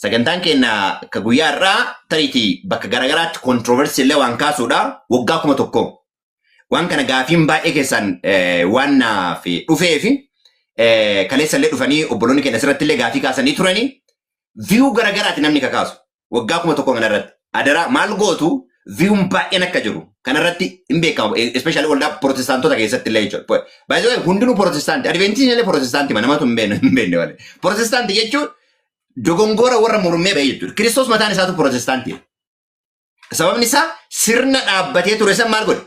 Sagantaan keenya ka guyyaa irraa tariitii bakka garaagaraatti controversy illee waan kaasuudha. Waggaa 1000. Waan kana gaafiin baay'ee keessan waan naaf dhufee fi kaleessa illee dhufanii obboloonni keenya asirratti illee gaafii kaasanii turanii view garaagaraati namni kakaasu. Waggaa 1000 kanarratti. Adaraa maal gootu, viewun baay'een akka jiru kanarratti hin beekamu. Especially waldaa protestaantota keessatti illee jechuudha. Baay'ee hundinuu protestaanti. Adventistiin illee protestaanti namatu hin beekne malee. Protestaanti jechuun dogongora warra mormee ba'e jechuudha. Kiristoos mataan isaatu protestaanti. Sababni isaa sirna dhaabbatee ture san maal godhe?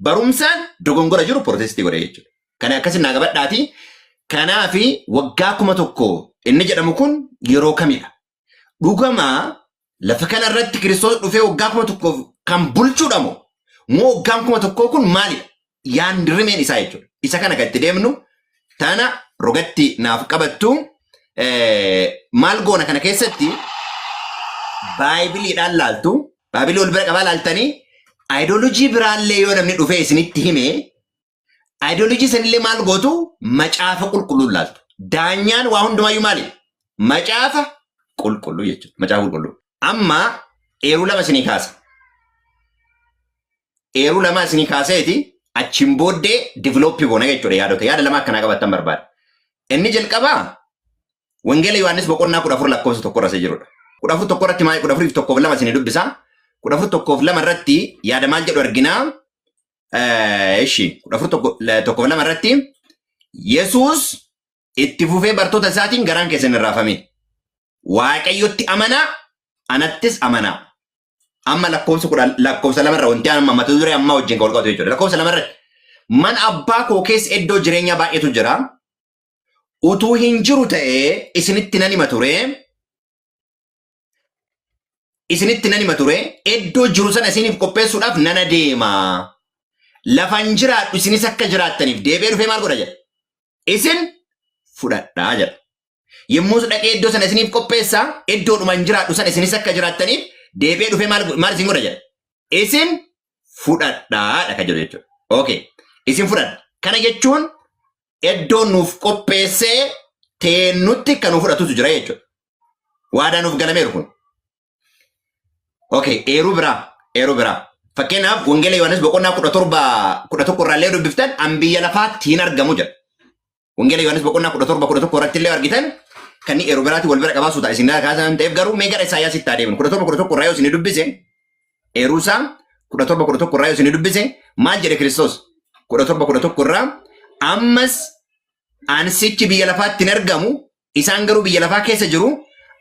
Barumsaan dogongora jiru protestii godhe jechuudha. Kana akkasin naa qabadhaati. Kanaafi waggaa 1000 inni jedhamu kun yeroo kamidha? Dhugamaa lafa kanarratti Kiristoos dhufee waggaa 1000f kan bulchuudha moo? Moo waggaan 1000 kun maalidha? Yaan rimeen isaa jechuudha. Isa kana kan itti deemnu tana rogatti naaf qabattu. Maal goona? Kana keessatti baaybiliidhaan laaltu, baaybilii wal bira qabaa laaltanii, ideology biraallee yoo namni dhufee isinitti hime, ideology sanillee maal gootu? Macaafa qulqulluun laaltu. Daanyaan waa hundumaayyuu maali? Macaafa qulqulluu jechuudha. Macaafa qulqulluu. Amma eeruu lama isinii kaasa. Eeruu lama isinii kaaseeti achiin booddee develop goona jechuudha yaadota. Yaada lama akkanaa qabattan barbaada. Inni jalqabaa Wangeela Yohaannis boqonnaa 14 lakkoofsa 1 irra isa jirudha. 14:1 irratti maal, 14:1 fi 2 isinii dubbisa. 14:1 fi 2 irratti yaada maal jedhu arginaa? Ishi 14:1 fi 2 irratti Yesuus itti fufee bartoota isaatiin, "Garaan keessan hin raafamin. Waaqayyotti amanaa, anattis amanaa." Amma lakkoofsa 10 lakkoofsa 2 irra wanti amma mata duree ammaa wajjin kan wal qabatu jechuudha. Lakkoofsa 2 irratti, "Mana abbaa koo keessa iddoo jireenyaa baay'eetu jira. Utuu hin jiru ta'ee isinitti nan hima ture. Isinitti nan hima ture. Iddoo jiru sana isiniif qopheessuudhaaf nan adeema. Lafan jiraadhu isinis akka jiraattaniif deebi'ee dhufee," maal godha jedha? "Isin fudhadhaa," jedha. "Yommuu dhaqee iddoo sana isiniif qopheessaa, iddoodhuma jiraadhu sana isinis akka jiraattaniif deebi'ee dhufee maal maal isin godha jedha? Isin fudhadhaadha" kan jedhu jechuudha. Okay. Isin fudhadha. Kana jechuun iddoo nuuf qopheessee teennutti kan nuuf fudhatutu jira jechuudha. Waadaa nuuf galameeru kun. Okay, eeruu biraa, eeruu biraa. Fakkeenyaaf Wangeela Yohaannis boqonnaa 17 11 irraa illee dubbiftan, "An biyya lafaatti hin argamu," jedha. Wangeela Yohaannis boqonnaa 17 11 irratti illee argitan kan inni eeruu biraatti wal bira qabaasu ta'a. Isin kaasan ta'eef garuu mee gara Isaayyaasitti haa deemnu. 17 11 irraa yoo isin dubbise, eeruu isaa 17 11 irraa yoo isin dubbise, maal jedhe Kiristoos? 17 11 irraa, "Ammas ansichi biyya lafaatti hin argamu, isaan garuu biyya lafaa keessa jiru,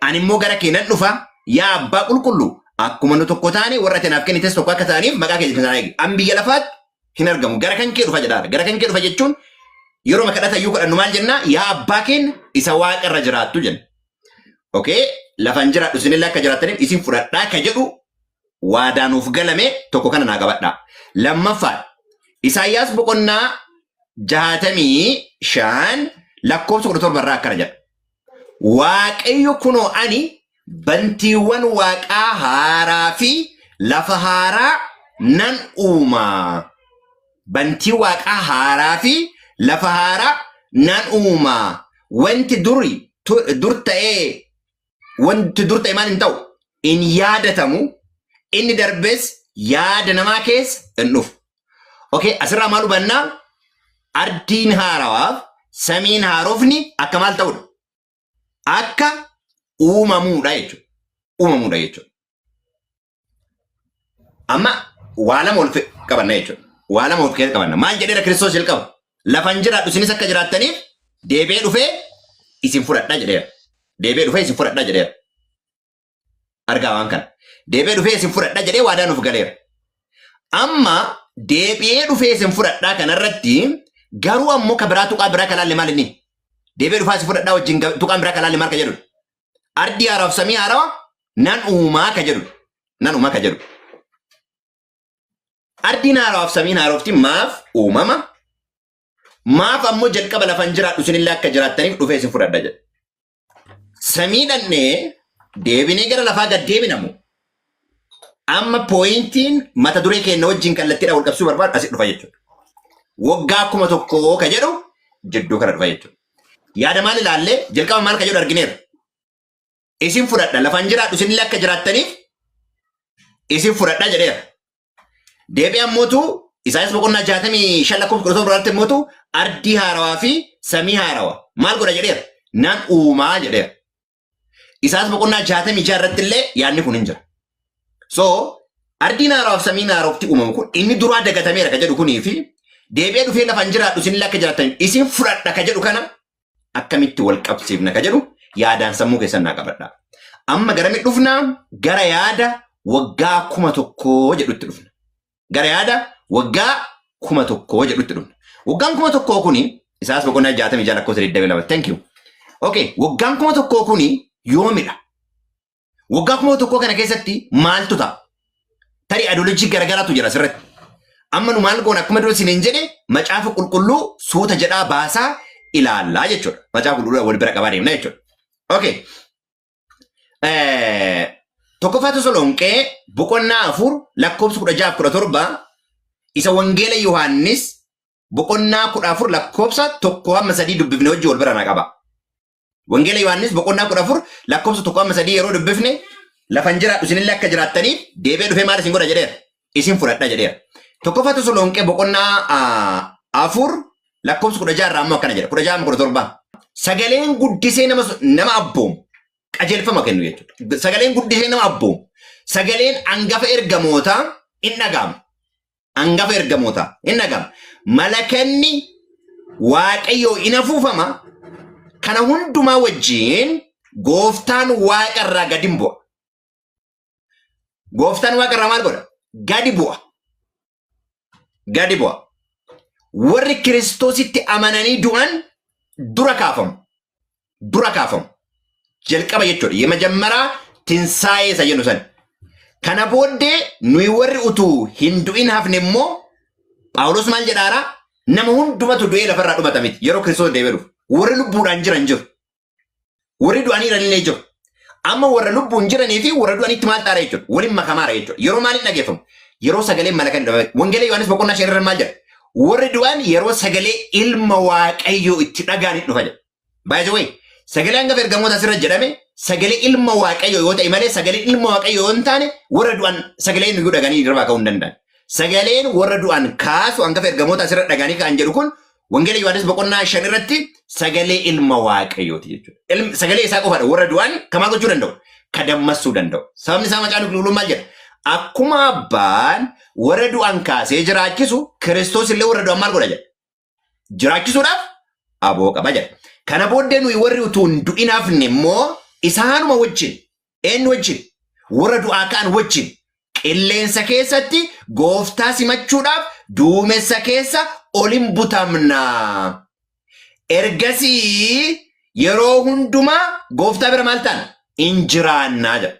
ani immoo gara kee nan dhufa, yaa abbaa qulqullu, akkuma nu tokko taane warra ati naaf kennites tokko akka ta'aniif maqaa kee isaan eegi. An biyya lafaatti hin argamu, gara kan kee dhufa," jedhaara. Gara kan kee dhufa jechuun yeroo kadhata iyyuu kadhannu maal jennaa? "Yaa abbaa keenya isa waaqa irra jiraattu" jenna. Okay, lafan jiraadhu isinillee akka jiraattaniif isin fudhadhaa ka jedhu waadaa nuuf galame tokko kana naa qabadhaa. Lammaffaa, Isaayyaas boqonnaa 65 lakkoofsa 17 irraa akkana jedha. "Waaqayyo, kunoo ani bantiiwwan waaqaa haaraa fi lafa haaraa nan uuma. Bantii waaqaa haaraa fi lafa haaraa nan uuma. Wanti duri dur ta'ee, wanti dur ta'e maal hin ta'u? Hin yaadatamu. Inni darbes yaada namaa keessa hin dhufu." Okay, asirraa maal hubannaa? Ardiin haarawaaf samiin haarofni akka maal ta'udha? Akka uumamuudha jechuudha. Uumamuudha jechuudha. Amma waa lama ol qabanna jechuudha. Waa lama of keessa qabanna. Maal jedheera Kiristoos jalqaba? "Lafan jiraadhu isinis akka jiraattaniif deebi'ee dhufee isin fudhadha," jedheera. "Deebi'ee dhufee isin fudhadha," jedheera. Argaa waan kana. Deebi'ee dhufee isin fudhadha jedhee waadaa nuuf galeera. Amma deebi'ee dhufee isin fudhadhaa kanarratti garuu ammoo ka biraa tuqaa biraa kalaalle maal inni? Deebi'ee dhufaa isin fudhadhaa wajjin tuqaan biraa kalaalle maal ka jedhu? Ardii haaraaf samii haarawa nan uumaa ka jedhu. Nan uumaa ka jedhu. Ardiin haarawaaf samiin haarofti maaf uumama? Maaf ammoo jalqaba lafan jiraadhu isinillee akka jiraattaniif dhufee isin fudhadha jedhe? Samii dhannee deebinee gara lafaa gad deebinamu. Amma pointiin mata duree keenya wajjin kallattiidhaan wal qabsiisuu barbaadu asi dhufa jechuudha. Waggaa 1000 ka jedhu jidduu kana dhufa jechuudha. Yaada maal ilaallee? Jalqaba maal ka jedhu argineera? Isin fudhadha lafan jiraadhu isinillee akka jiraattaniif isin fudhadha jedheera. Deebi'ee ammootu Isaayyaas boqonnaa 65 lakkoofsa 17 irratti ammootu ardii haarawaa fi samii haarawaa maal godha jedheera? Nan uumaa jedheera. Isaayyaas boqonnaa 66 irratti illee yaadni kun hin jira. So ardiin haarawaa fi samiin haarofti uumamu kun inni duraa dagatameera ka jedhu kunii fi deebi'ee dhufee lafan jiraadhu isinillee akka jiraattaniif isin fudhadha ka jedhu kana akkamitti wal qabsiifna ka jedhu yaadaan sammuu keessan naa qabadha. Amma garami dhufna? Gara yaada waggaa 1000 jedhutti dhufna. Gara yaada waggaa 1000 jedhutti dhufna. Waggaan 1000 kuni Isaayyaas boqonnaa 66 lakkoofsa 22. Thank you. Okay, waggaan 1000 kuni yoomidha? Waggaa 1000 kana keessatti maaltu ta'a? Tarii ideology garagaraatu jira asirratti. Amma nu maal goona? Akkuma dura isiniin jedhe, macaafa qulqulluu suuta jedhaa baasaa ilaallaa jechuudha. Macaafa qulqulluu wal bira qabaa deemna jechuudha. Okay. Tokkoffaa Tasalonqee boqonnaa 4 lakkoofsa 16 17, isa Wangeela Yohaannis boqonnaa 14 lakkoofsa 1 hamma 3 dubbifne wajjin wal bira naa qaba. Wangeela Yohaannis boqonnaa 14 lakkoofsa 1 hamma 3 yeroo dubbifne, lafan jiraadhu isinillee akka jiraattaniif deebi'ee dhufee maal isin godha jedheera? Isin fudhadha jedheera. Tokkoffaa Tasalonqee boqonnaa 4 lakkoofsa 16 irraa ammoo akkana jedha. 16 hamma 17. Sagaleen guddisee nama abboomu qajeelfama kennu jechuudha. Sagaleen guddisee nama abboomu. Sagaleen hangafa ergamootaa in dhaga'ama. Hangafa ergamootaa in dhaga'ama. Malakanni Waaqayyoo in afuufama. Kana hundumaa wajjin gooftaan waaqa irraa gadi hin bu'a. Gooftaan waaqa irraa maal godha? Gadi bu'a. Gadi bu'a. Warri Kiristoositti amananii du'an dura kaafamu. Dura kaafamu. Jalqaba jechuudha. የመጀመሪያ ትንሣኤ isa jennu san. Kana booddee nuyi warri utuu hin du'in hafne immoo, Phaawulos maal jedhaara? Nama hundumatu du'ee lafarraa dhumata miti. Yeroo Kiristoos deebi'ee dhufu. Warri lubbuudhaan jiran jiru. Warri du'anii jiranillee jiru. Amma warra lubbuun jiranii fi warra du'anitti maal taara jechuudha? Waliin makamaara jechuudha. Yeroo maaliin dhageeffamu? Yeroo sagaleen malakan dhaga'ame. Wangeela Yohaannis boqonnaa 5 irra maal jedha? Warri du'an yeroo sagalee ilma Waaqayyoo itti dhaga'anii dhufa jedha. By the way, sagalee hangafa ergamoota asirra jedhame sagalee ilma Waaqayyoo yoo ta'e malee, sagalee ilma Waaqayyoo yoo hin taane, warra du'an sagalee nuyyuu dhaganii irraa ka'uu hin danda'an. Sagaleen warra du'an kaasu hangafa ergamoota asirra dhaganii ka'an jedhu kun Wangeela Yohaannis boqonnaa 5 irratti sagalee ilma Waaqayyooti jechuudha. Sagalee isaa qofaadha warra du'an kamaa gochuu danda'u, ka dammassuu danda'u. Sababni isaa Macaafni Qulqulluun maal jedha? Akkuma abbaan warra du'an kaasee jiraachisu, Kiristoos illee warra du'an maal godha jedha? Jiraachisuudhaaf aboo qaba jedha. Kana booddee nuyi warri utuu hin du'in hafne immoo isaanuma wajjin, eenyu wajjin? Warra du'aa ka'an wajjin qilleensa keessatti gooftaa simachuudhaaf duumessa keessa ol hin butamna. Ergasii yeroo hundumaa gooftaa bira maal taana? In jiraannaa jedha.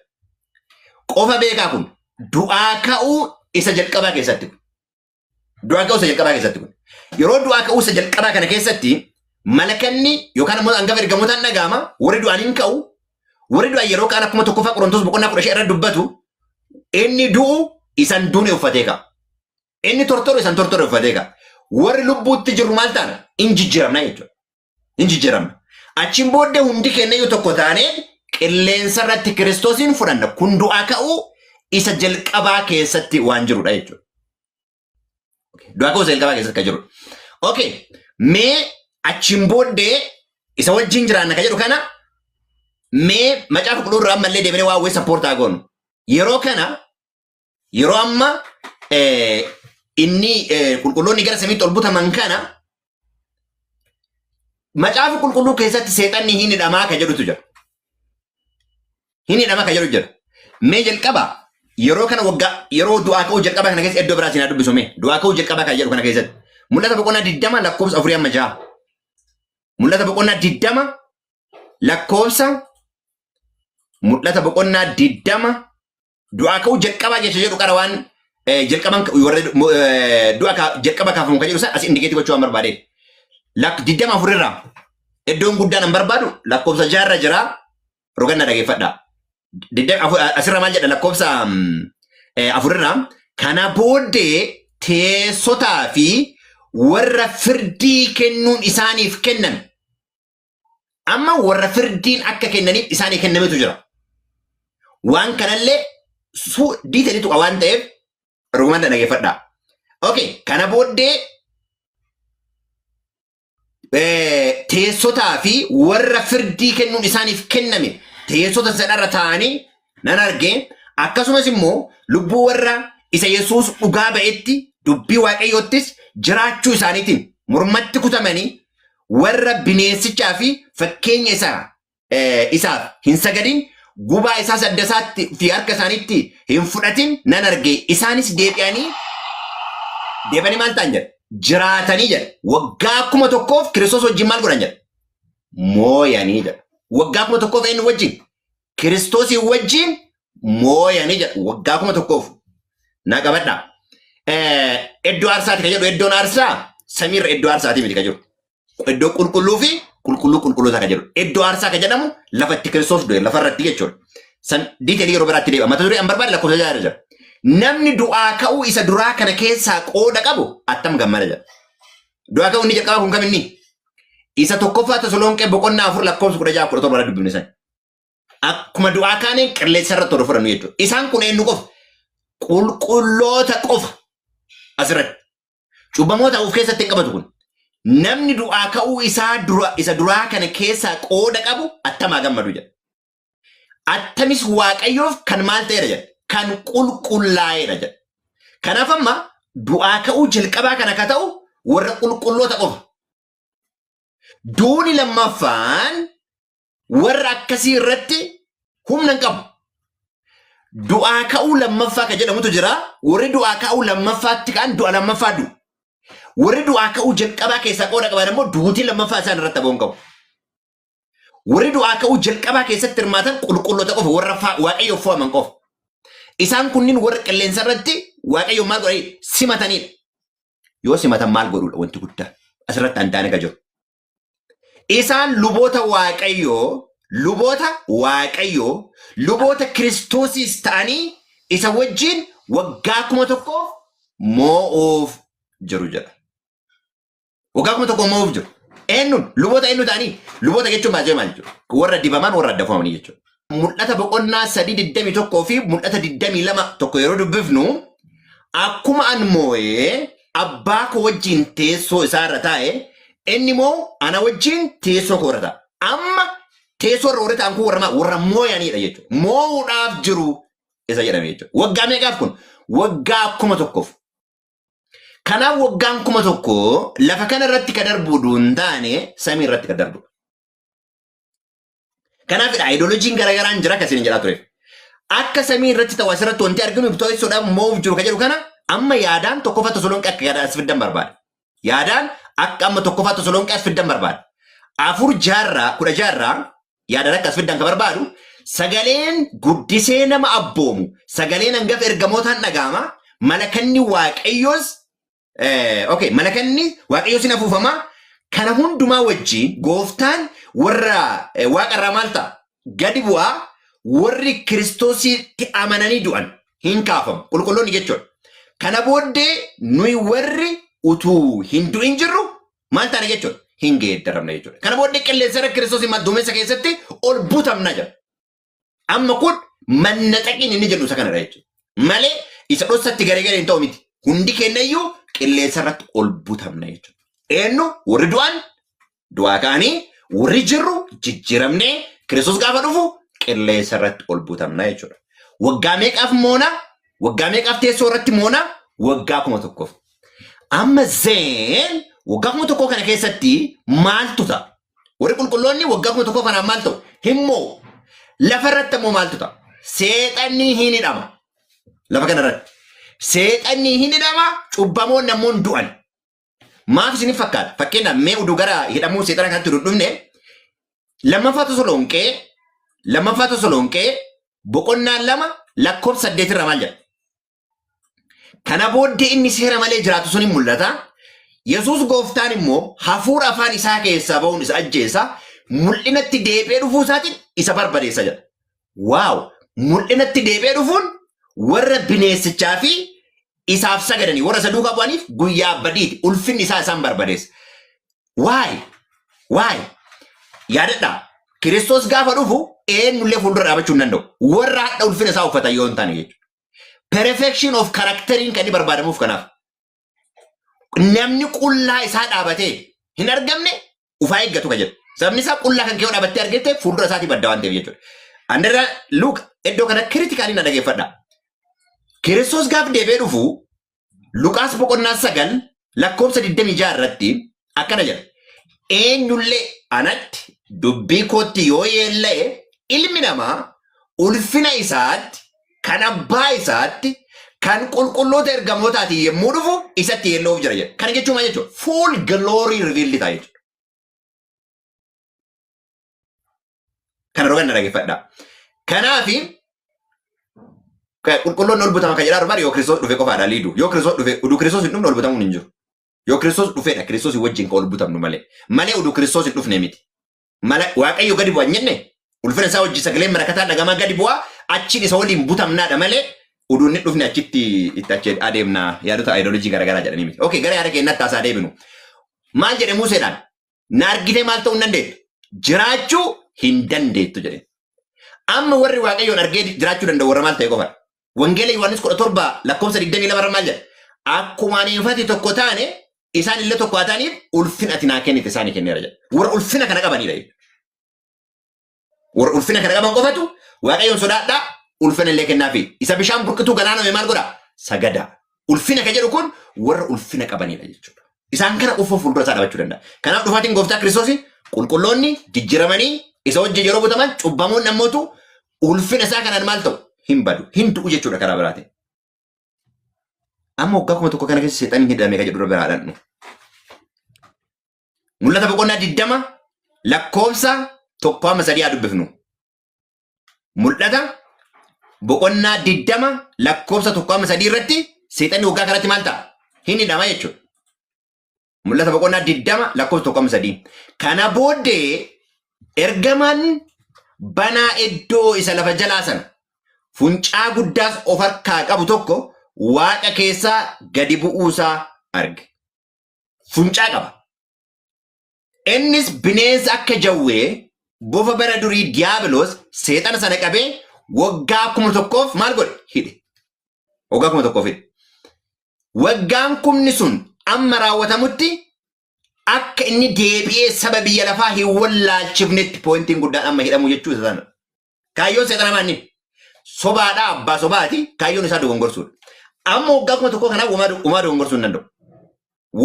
Qofa beekaa, kun du'aa ka'uu isa jalqabaa keessatti kun. Du'aa ka'uu isa jalqabaa keessatti kun. Yeroo du'aa ka'uu isa jalqabaa kana keessatti malakanni yookaan immoo hangafa ergamootaan dhaga'ama, warri du'an hin ka'u. Warri du'an yeroo ka'an, akkuma Tokkoffaa Qorontos boqonnaa 15 irra dubbatu, inni du'u isan duune uffatee ka'a. Inni tortoru isan tortore uffatee ka'a. Warri lubbuutti jirru maal taana? In jijjiiramna jechuudha. In jijjiiramna. Achiin booddee hundi keenya iyyuu tokko taanee qilleensa irratti Kiristoosiin fudhanna. Kun du'aa ka'uu isa jalqabaa keessatti waan jirudha jechuudha. Du'aa ka'uu isa jalqabaa keessatti kan jirudha. Okay. Mee achiin booddee isa wajjin jiraanna kan jedhu kana mee Macaafa Qulqulluu irraa ammallee deebinee waa wayii support haa goonu. Yeroo kana, yeroo amma inni qulqulloonni gara samiitti ol butaman kana, Macaafa Qulqulluu keessatti seexanni hin hidhamaa kan jedhutu jira. Hin hidhamaa kan jedhu jira. Mee jalqaba yeroo kana waggaa yeroo du'aa ka'uu jalqaba kana keessa iddoo biraa siinaa dubbisu, mee du'aa ka'uu jalqabaa kan jedhu kana keessatti. Mul'ata boqonnaa 20 lakkoofsa 4 hamma 6. Mul'ata boqonnaa 20 lakkoofsa, Mul'ata boqonnaa 20 du'aa ka'uu jalqabaa jecha jedhu qara waan jalqaban warra du'a jalqaba kaafamu kan jedhu sana as indicate gochuu waan barbaadeef. Lak 20:4 irraa iddoon guddaan an barbaadu lakkoofsa 6 irra jira, roganna dhageeffadha. 24 asirra maal jedha? Lakkoofsa 4 irraa, kana booddee teessotaa fi warra firdii kennuun isaaniif kennan. Amma warra firdiin akka kennaniif isaanii kennametu jira. Waan kanallee detail tuqa waan ta'eef dhugumaan dhaggeeffadhaa. Okay, kana booddee teessotaa fi warra firdii kennuun isaaniif kenname teessota sanarra taa'anii nan arge. Akkasumas immoo lubbuu warra isa Yesuus dhugaa ba'etti, dubbii Waaqayyoottis jiraachuu isaaniitiin mormatti kutamanii, warra bineensichaa fi fakkeenya isaa isaaf hin sagadin, gubaa isaas adda isaatti fi harka isaaniitti hin fudhatin nan arge. Isaanis deebi'anii deebi'anii maal ta'an jedha? Jiraatanii jedha. Waggaa 1000f Kiristoos wajjin maal godhan jedha? Mooyanii jedha. Waggaa 1000f eenyu wajjin? Kiristoosii wajjin mooyanii jedha. Waggaa 1000f. Na qabadhaa. Iddoo aarsaati kan jedhu, iddoon aarsaa samiirra iddoo aarsaati miti kan jiru. Iddoo qulqulluu fi qulqulluu qulqulloota kan jedhu. Iddoo aarsaa kan jedhamu lafa itti Kiristoos du'e lafarratti jechuudha. San detail yeroo biraatti deebi'a. Mata duree an barbaade lakkoofsa 6 jira. Namni du'aa ka'uu isa duraa kana keessaa qooda qabu attam gammada jedha. Du'aa ka'uu inni jalqabaa kun kam inni? Isa 1ffaa Tasalonqee boqonnaa 4 lakkoofsa 16 17 dubbifne san. Akkuma du'aa kaaniin qilleensa irratti ol fudhannu jechuudha. Isaan kun eenyu qofa? Qulqulloota qofa asirratti. Cubbamoota of keessatti hin qabatu kun. Namni du'aa ka'uu isaa dura isa duraa kana keessaa qooda qabu attamaa gammadu jedha. Attamis Waaqayyoof kan maal ta'edha jedha? Kan qulqullaa'edha jedha. Kanaaf amma du'aa ka'uu jalqabaa kana ka ta'u warra qulqulloota qofa. Duuni lammaffaan warra akkasii irratti humna hin qabu. Du'aa ka'uu lammaffaa kan jedhamutu jira. Warri du'aa ka'uu lammaffaatti ka'an du'a lammaffaa du'u. Warri du'aa ka'uu jalqabaa keessaa qooda qaban immoo duutii lammaffaa isaan irratti aboo hin qabu. Warri du'aa ka'uu jalqabaa keessatti hirmaatan qulqulloota qofa, warra Waaqayyoof fo'aman qofa. Isaan kunniin warra qilleensa irratti Waaqayyoon maal godhanii simatanidha. Yoo simatan maal godhuudha wanti guddaa asirratti an taane ka jiru? Isaan luboota Waaqayyoo, luboota Waaqayyoo, luboota Kiristoosiis ta'anii isa wajjin waggaa 1000f moo'uuf jiru jedha. Waggaa 1000 moo'uuf jiru. Eenyuun? Luboota eenyu ta'anii? Luboota jechuun maal maal jechuudha? Warra dibaman, warra adda fo'amanii jechuudha. Mul'ata boqonnaa 3:21 fi Mul'ata 22:1 yeroo dubbifnu, akkuma an moo'ee abbaa koo wajjin teessoo isaa irra taa'e, inni immoo ana wajjin teessoo koo irra taa'a. Amma teessoo irra warri ta'an kun warra maal? Warra moo'anidha jechuudha. Moo'uudhaaf jiru isa jedhame jechuudha. Waggaa meeqaaf kun? Waggaa 1000f. Kanaaf waggaan 1000 lafa kana irratti ka darbu utuu hin taane samii irratti ka darbudha. Kanaafidha ideoloojiin garaagaraan jira akkasiin jedhaa tureef. Akka samii irratti ta'u asirratti wanti arginu ibtoessuudhaaf moo'uuf jiru ka jedhu kana amma yaadaan 1ffaa Tasalonqee akka yaadaan as fiddan barbaada. Yaadaan akka amma 1ffaa Tasalonqee as fiddan barbaada. Afur jaarraa kudha jaarraa yaadaan akka as fiddan ka barbaadu, sagaleen guddisee nama abboomu, sagaleen hangafa ergamootaan dhaga'ama, malakanni Waaqayyoos okay, malakanni Waaqayyoos hin afuufama. Kana hundumaa wajjin gooftaan warra waaqa irraa maal ta'a? Gadi bu'aa. Warri Kiristoositti amananii du'an hin kaafamu. Qulqulloonni jechuudha. Kana booddee nuyi warri utuu hin du'in jirru maal taana jechuudha? Hin geeddaramna jechuudha. Kana booddee qilleensa irra Kiristoos duumessa keessatti ol butamna jedha. Amma kun mannaxaqiin inni jedhu isa kanadha jechuudha. Malee isa dhossatti garee garee hin ta'u miti. Hundi keenya iyyuu qilleensa irratti ol butamna jechuudha. Eenyu? Warri du'an du'aa ka'anii, warri jirru jijjiiramnee, Kiristoos gaafa dhufu qilleensa irratti ol butamna jechuudha. Waggaa meeqaaf moona? Waggaa meeqaaf teessoo irratti moona? Waggaa 1000f. Amma zeen waggaa 1000 kana keessatti maaltu ta'a? Warri qulqulloonni waggaa 1000 kanaaf maal ta'u? Hin moo'u. Lafa irratti ammoo maaltu ta'a? Seexanni hin hidhama. Lafa kana irratti. Seexanni hin hidhama, cubbamoonni ammoo hin du'an. Maaf isiniif fakkaata? Fakkeenyaaf mee uduu gara hidhamuu seexana kanatti hin dhufne, 2ffaa Tasalonqee boqonnaa 2 lakkoofsa 8 irraa maal jedha? Kana booddee inni seera malee jiraatu sun hin mul'ata. Yesuus gooftaan immoo hafuura afaan isaa keessaa ba'uun isa ajjeesa. Mul'inatti deebi'ee dhufuu isaatiin isa barbadeessa jedha. Waaw! Mul'inatti deebi'ee dhufuun warra bineensichaa fi isaaf sagadanii, warra isa duukaa bu'aniif guyyaa badiiti. Ulfinni isaa isaan barbadeessa. Waay! Waay! Yaadadhaa. Kiristoos gaafa dhufu eenyullee fuuldura dhaabachuu hin danda'u. Warra hadha ulfina isaa uffatan yoo hin taane jechuudha. Perfection of characteriin kan inni barbaadamuuf kanaaf. Namni qullaa isaa dhaabatee hin argamne ufaa eeggatu ka jedhu. Sababni isaa qullaa kan kee yoo dhaabattee argite fuuldura isaatii badda waan ta'eef jechuudha. Andarra Luuk iddoo kana critically na dhageeffadha. Kiristoos gaaf deebi'ee dhufu Luqaas boqonnaa 9 lakkoofsa 26 irratti akkana jedha. Eenyullee anatti dubbii kootti yoo yeella'e ilmi namaa ulfina isaatti kan abbaa isaatti kan qulqulloota ergamootaatiin yommuu dhufu isatti yeella'uuf jira jedha. Kana jechuun maal jechuudha? Full glory revealed ta'a jechuudha. Kana roga na dhaggeeffadha. Kanaafi qulqulloonni ol butama kan jedhaa bari yoo Kiristoos dhufe qofaadha liidu. Yoo Kiristoos dhufe uduu Kiristoos hin dhufne ol butamuun hin jiru. Yoo Kiristoos dhufedha Kiristoos wajjin kan ol butamnu malee. Malee uduu Kiristoos hin dhufne miti. Mala Waaqayyo gadi bu'a hin jenne ulfina isaa wajjin sagaleen marakataan dhagamaa gadi bu'a achiin isa waliin butamnaadha malee uduu inni dhufne achitti itti achi adeemna yaadota ayidoolojii garaagaraa jedhanii miti. Okay, gara yaada keenyatti haasaa deebinu. Maal jedhe Museedhaan? Na argitee maal ta'uu hin dandeettu? Jiraachuu hin dandeettu jedhe. Amma warri Waaqayyoon argee jiraachuu danda'u warra maal ta'e qofadha. Wangeela Yohaannis 17 lakkoofsa 22 irra maal jedha? Akkuma ani fi ati tokko taane isaan illee tokko haa ta'aniif ulfina ati naa kennite isaanii kenneera jedha. Warra ulfina kana qabanidha jechuudha. Warra ulfina kana qaban qofatu Waaqayyoon sodaadhaa ulfina illee kennaafi. Isa bishaan burqituu galaaname maal godha? Sagadaa. Ulfina kan jedhu kun warra ulfina qabanidha jechuudha. Isaan kana qofa fuuldura isaa dhaabachuu danda'a. Kanaaf dhufaatiin gooftaa Kiristoos qulqulloonni jijjiiramanii isa wajjin yeroo butaman cubbamoonni ammootu ulfina isaa kanaan maal ta'u? Hin badu. Hin du'u jechuudha karaa biraatiin. Amma waggaa 1000 kana keessa seexanni hidhamee kan jedhu irra biraa dhannu. Mul'ata boqonnaa 20 lakkoofsa 1 hamma 3 haa dubbifnu. Mul'ata boqonnaa 20 lakkoofsa 1 hamma 3 irratti seexanni waggaa kanatti maal ta'a? Hin hidhama jechuudha. Mul'ata boqonnaa 20 lakkoofsa 1 hamma 3. Kana booddee ergamaan banaa iddoo isa lafa jalaa sana funcaa guddaas of harkaa qabu tokko waaqa keessaa gadi bu'uusaa arge. Funcaa qaba. Innis bineensa akka jawwee bofa bara durii diyaabiloos seexana sana qabee waggaa 1000f maal godhe? Hidhe. Waggaa 1000f hidhe. Waggaan kumni sun amma raawwatamutti akka inni deebi'ee saba biyya lafaa hin wallaalchifnetti pointiin guddaan amma hidhamuu jechuu isa sana. Kaayyoon seexana maanni? Sobaadhaa abbaa sobaati kaayyoon isaa dogongorsuudha. Amma waggaa 1000 kanaaf womaa dogongorsuu hin danda'u.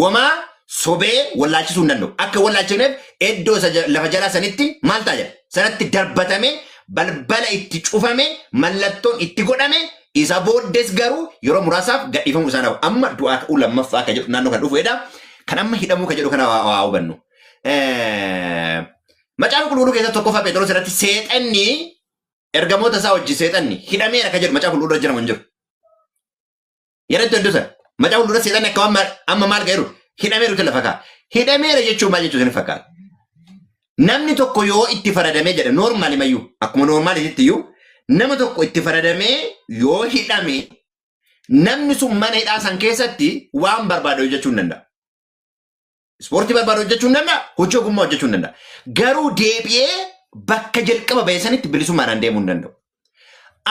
Womaa sobee wallaalchisuu hin danda'u. Akka wallaalchifneef iddoo isa lafa jalaa sanitti maal ta'a jedha? Sanatti darbatame balbala itti cufame mallattoon itti godhame isa booddees garuu yeroo muraasaaf gadhiifamuu isaan hafu. Amma du'aa ka'uu lammaffaa akka jedhu naannoo kan dhufu jedha. Kan amma hidhamuu kan jedhu kana waa hubannu. Macaafa qulqulluu keessatti tokkoffaa Pheexiroos irratti seexanni ergamoota isaa wajjin seexanni hidhameera kan jedhu macaafa qulqulluu irra jiramu hin jiru. Yeroo itti sana macaafa qulqulluu seexanni akka waan amma maal ga'eeru hidhameeru lafa kaa'a. Hidhameera jechuun maal jechuu isin fakkaata? Namni tokko yoo itti faradamee jedha normal mayyuu akkuma normalitti iyyuu nama tokko itti faradamee yoo hidhame namni sun mana hidhaa san keessatti waan barbaade hojjechuu hin danda'a. Ispoortii barbaade hojjechuu hin danda'a, hojii ogummaa hojjechuu hin danda'a. Garuu deebi'ee bakka jalqaba ba'e sanitti bilisummaadhaan deemuu hin danda'u.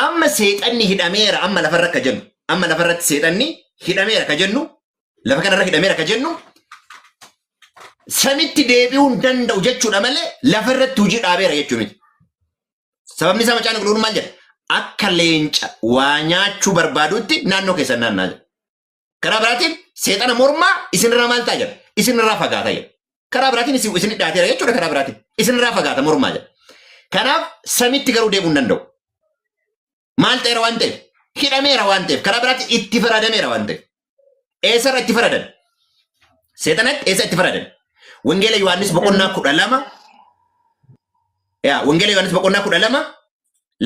Amma seexanni hidhameera amma lafarra akka jennu, amma lafarratti seexanni hidhameera ka jennu, lafa kanarra hidhameera ka jennu, samitti deebi'uu hin danda'u jechuudha malee lafarratti hojii dhaabeera jechuu miti. Sababni isaa macaafni qulqulluun maal jedha? Akka leenca waa nyaachuu barbaadutti naannoo keessan naannaa jedha. Karaa biraatiin seexana mormaa isinirraa maal ta'a jedha? Isinirraa fagaata jedha. Karaa biraatiin isin isin dhaateera jechuudha karaa biraatiin. Isinirraa fagaata mormaa jedha. Kanaaf samitti garuu deebi'uu hin danda'u. Maal ta'eera waan ta'eef? Hidhameera waan ta'eef. Karaa biraatiin itti faradameera waan ta'eef. Eessarra itti faradan? Seexanatti eessa itti faradan? Wangeela Yohaannis boqonnaa 12. Yaa Wangeela Yohaannis boqonnaa 12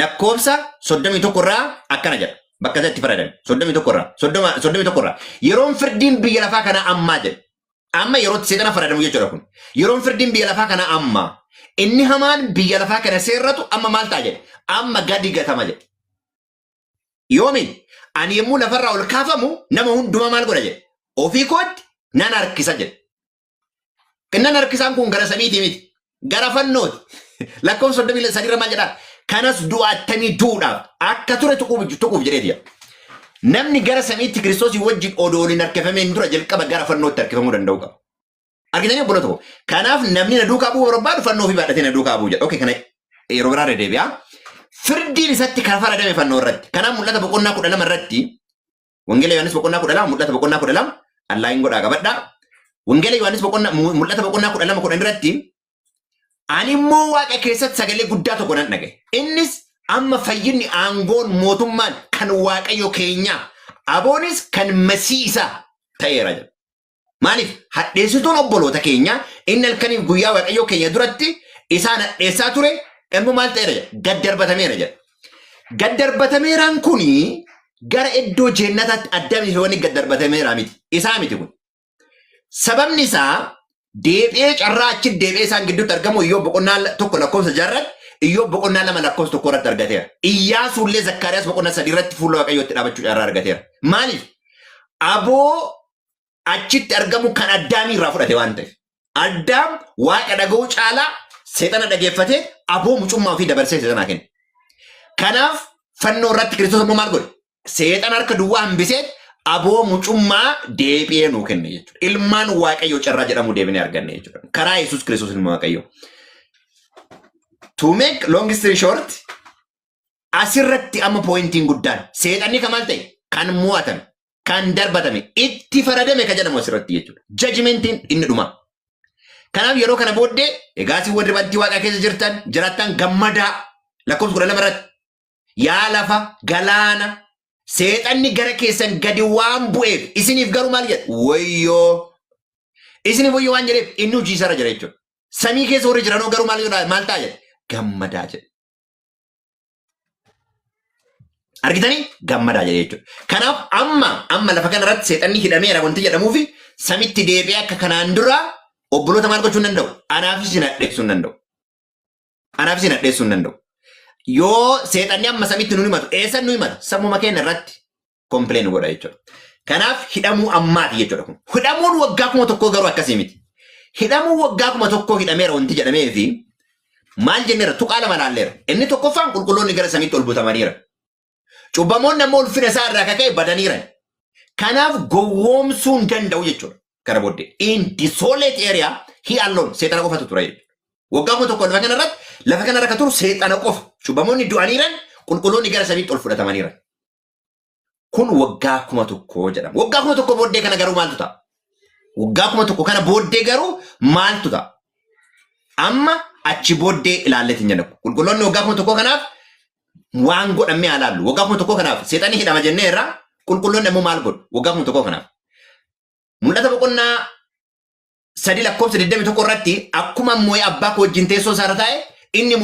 lakkoofsa 31 irraa akkana jedha. Bakka itti faradan 31 irraa 31 irraa. Yeroon firdiin biyya lafaa kanaa ammaa jedha. Amma yerootti seexana faradamu jechuudha kun. Yeroon firdiin biyya lafaa kanaa amma. Inni hamaan biyya lafaa kana seerratu amma maal ta'a jedha. Amma gadi gatama jedha. Yoomiin ani yommuu lafarraa ol kaafamu nama hundumaa maal godha jedha. Ofii kootti nan harkisa jedha. Nan harkisaan kun gara samiitii miti. Gara fannooti. Lakkoofsa 33 irra maal jedhaa? Kanas du'a attamii du'uudhaaf akka ture tuquuf jedheeti jedha. Namni gara samiitti Kiristoosii wajjin odoo hin harkifameen dura jalqaba gara fannootti harkifamuu danda'u qaba. Argitanii, obboloota koo? Kanaaf namni na duukaa bu'uu barbaadu fannoo ofii baadhatee na duukaa bu'uu jedha. Okay, kana yeroo biraa irra deebi'a. Firdiin isatti kan faradame fannoo irratti. Kanaaf Mul'ata boqonnaa 12 irratti, Wangeela Yohaannis boqonnaa 12, Mul'ata boqonnaa 12, allaayin godhaa qabadhaa. Wangeela Yohaannis boqonnaa, Mul'ata boqonnaa 12 10 irratti, "Ani immoo waaqa keessatti sagalee guddaa tokko nan dhagaye. Innis, 'Amma fayyinni, aangoon, mootummaan kan Waaqayyo keenyaa, aboonis kan Masii isaa ta'eera' jedha. Maaliif? Hadheessituun obboloota keenya inni halkaniif guyyaa Waaqayyo keenya duratti isaan hadheessaa ture immoo maal ta'eera jedha? Gad darbatameera jedha. Gad darbatameeraan kuni gara iddoo jeennataatti Addaamii fi wanni gad darbatameeraa miti. Isaa miti kun. Sababni isaa deebi'ee carraa achi deebi'ee isaan gidduutti argamu Iyyoob boqonnaa 1 lakkoofsa 6 irratti, Iyyoob boqonnaa 2 lakkoofsa 1 irratti argateera. Iyyaasuullee Zakkaariyaas boqonnaa 3 irratti fuula Waaqayyootti dhaabachuu carraa argateera. Maaliif? Aboo achitti argamu kan Addaamii irraa fudhate waan ta'eef. Addaam Waaqa dhaga'uu caalaa seexana dhageeffatee aboo mucummaa ofii dabarsee seexanaa kenne. Kanaaf fannoo irratti Kiristoos immoo maal godhe? Seexana harka duwwaa hambisee aboo mucummaa deebi'ee nuu kenne jechuudha. Ilmaan Waaqayyoo carraa jedhamu deebinee arganne jechuudha. Karaa Yesuus Kiristoos ilma Waaqayyoo. To make long story short, asirratti amma pointiin guddaan seexanni kan maal ta'e? Kan mo'atame, kan darbatame, itti faradame kan jedhamu asirratti jechuudha. Judgmentiin inni dhuma. Kanaaf yeroo kana booddee, "Egaa isin warri bantii Waaqaa keessa jirtan jiraattan gammadaa," lakkoofsa 12 irratti. "Yaa lafa, galaana, seexanni gara keessan gadi waan bu'eef isiniif garuu," maal jedha? "Wayyoo." Isiniif wayyoo waan jedheef inni hojii isaarra jira jechuudha. "Samii keessa warri jiranoo garuu maal jedha, maal ta'a?" jedha? "Gammadaa" jedha. Argitanii, gammadaa jedhe jechuudha. Kanaaf amma lafa kanarratti seexanni hidhameera wanti jedhamuu fi samitti deebi'ee akka kanaan dura obboloota maal gochuu hin danda'u? Anaafis isin hadheessuu hin danda'u. Anaafis isin hadheessuu hin danda'u. Yoo seexanni amma samitti nu himatu, eessan nu himata? Sammuma keenya irratti complain godha jechuudha. Kanaaf hidhamuu ammaati jechuudha kun. Hidhamuun waggaa 1000 garuu akkasii miti. Hidhamuun waggaa 1000 hidhameera wanti jedhamee fi maal jenneera? Tuqaa lama laalleera. Inni tokkoffaan qulqulloonni gara samiitti ol butamaniira. Cubbamoonni ammoo ulfina isaa irraa kaka'e badaniira. Kanaaf gowwoomsuu hin danda'u jechuudha. Kana booddee in desolate area he alone, seexana qofatu ture jechuudha. Waggaa 1000 lafa kanarra kan turu seexana qofa. Cubbamoonni du'aniiran, qulqulloonni gara samiitti ol fudhatamaniiran. Kun waggaa 1000 jedhama. Waggaa 1000 booddee kana garuu maaltu ta'a? Waggaa 1000 kana booddee garuu maaltu ta'a? Amma achi booddee ilaalleetiin jenna. Qulqulloonni waggaa 1000 kanaaf waan godhamee haa laallu. Waggaa 1000 kanaaf seexanni hidhama jennee irraa, qulqulloonni ammoo maal godhu? Waggaa 1000 kanaaf. Mul'ata boqonnaa 3 lakkoofsa 21 irratti, "Akkuma moo'ee abbaa koo wajjin teessoo isaarra taa'e, inni